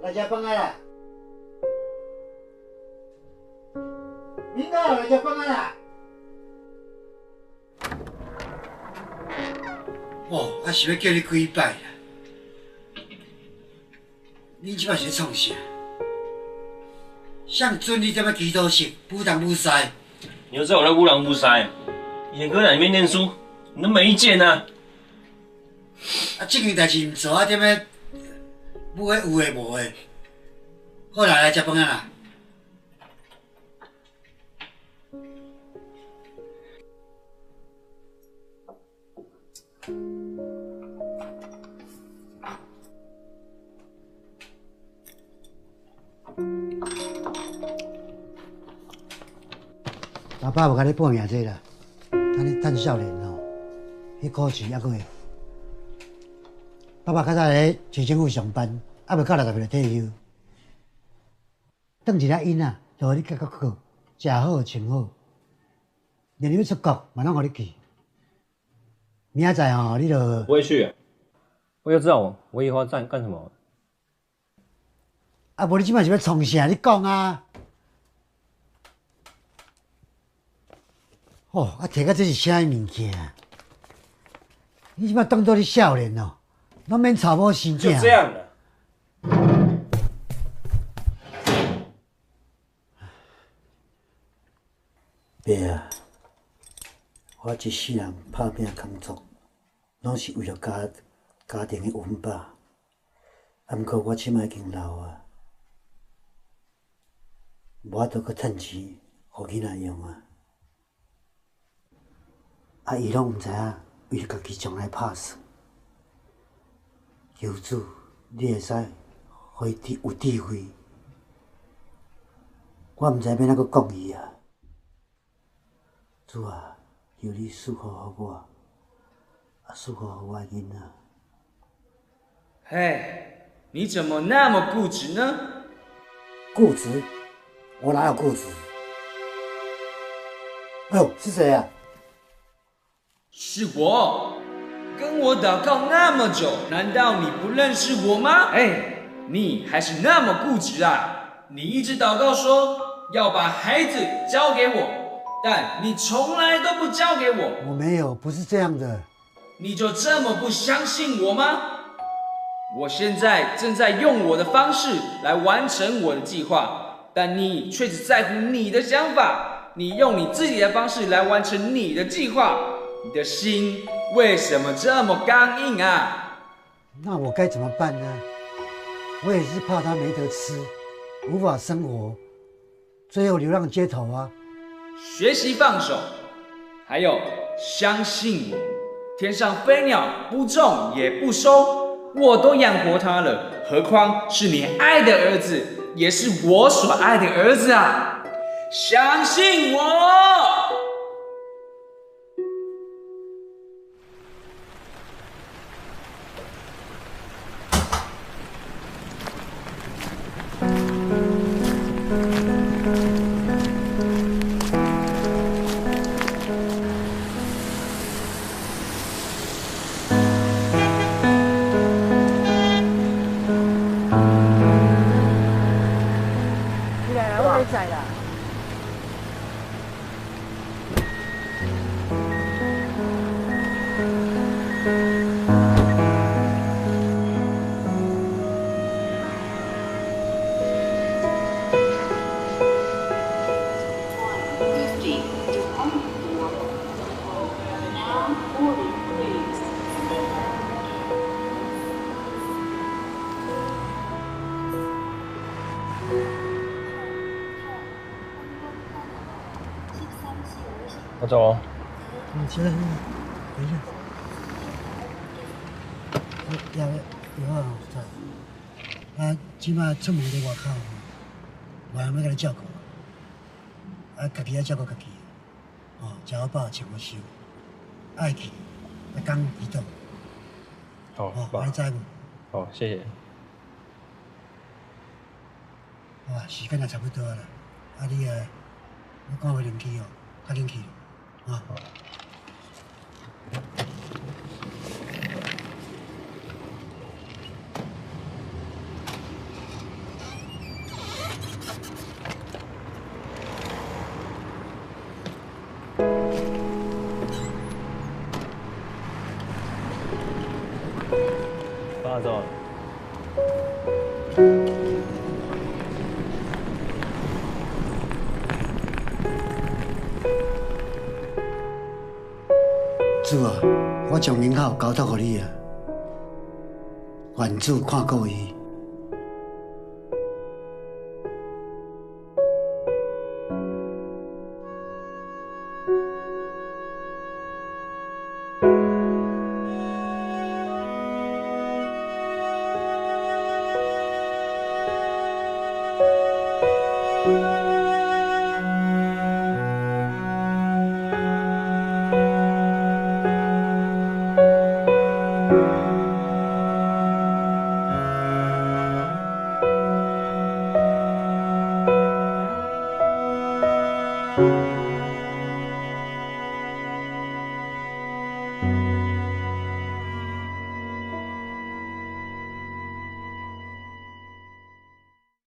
來食飯啊啦！明哥來食飯啊啦！哦，啊是欲叫你幾擺啦？你這擺是咧創啥？誰准你踮咧祈禱室舞東舞西？你又知道我在舞東舞西？以前哥在裡面念書，你都沒意見啊？啊，這件代誌毋做，啊踮咧舞彼有的無的。好啦，來食飯啊啦！爸爸無共你報名這啦，等你趁少年吼，去考試猶閣會。爸爸較早咧市政府上班，猶未到60歲就退休。當一个囡仔，就予你較較好，食好穿好，連你欲出國嘛攏予你去。明仔載吼，你就不會去，我就知道我以後要幹什麼。啊，無你這擺是欲創啥？你講啊！哦，啊，提到這是啥物件？你這擺當做你少年哦，攏免娶某生囝。就這樣啦。爸啊，我一世人拍拚工作，攏是為著家庭的溫飽。啊，毋過我這擺已經老啊，無法度閣趁錢予囡仔用啊。啊，伊攏毋知影，為著家己將來拍算。求主，你會使予伊有智慧。我毋知欲按怎閣講伊啊。主啊，求你賜福予我，啊，賜福予我的囡仔。嘿，你怎麼那麼固執呢？固執？我哪有固執？哎呦，是誰啊？是我，跟我禱告那麼久，難道你不認識我嗎？哎，你還是那麼固執啊！你一直禱告說要把孩子交給我，但你從來都不交給我。我沒有，不是這樣的。你就這麼不相信我嗎？我現在正在用我的方式來完成我的計劃，但你卻只在乎你的想法。你用你自己的方式來完成你的計劃。你的心為什麼這麼剛硬啊？那我該怎麼辦呢？我也是怕他沒得吃，無法生活，最後流浪街頭啊。學習放手，還有相信我。天上飛鳥不種也不收，我都養活它了，何況是你愛的兒子，也是我所愛的兒子啊！相信我。我走。你先，等一下。要有啊，在。啊，這擺出門佇外口，無人欲共你照顧，啊，家己愛照顧家己。哦，食好飽，穿好衫，愛去，愛講祈禱。好，哦，你知無？好，謝謝。好啊，時間也差不多啦，啊，你啊，你趕袂入去哦，較緊去，啊。爸走。主啊，我將明孝交託予你啊，願主看顧伊。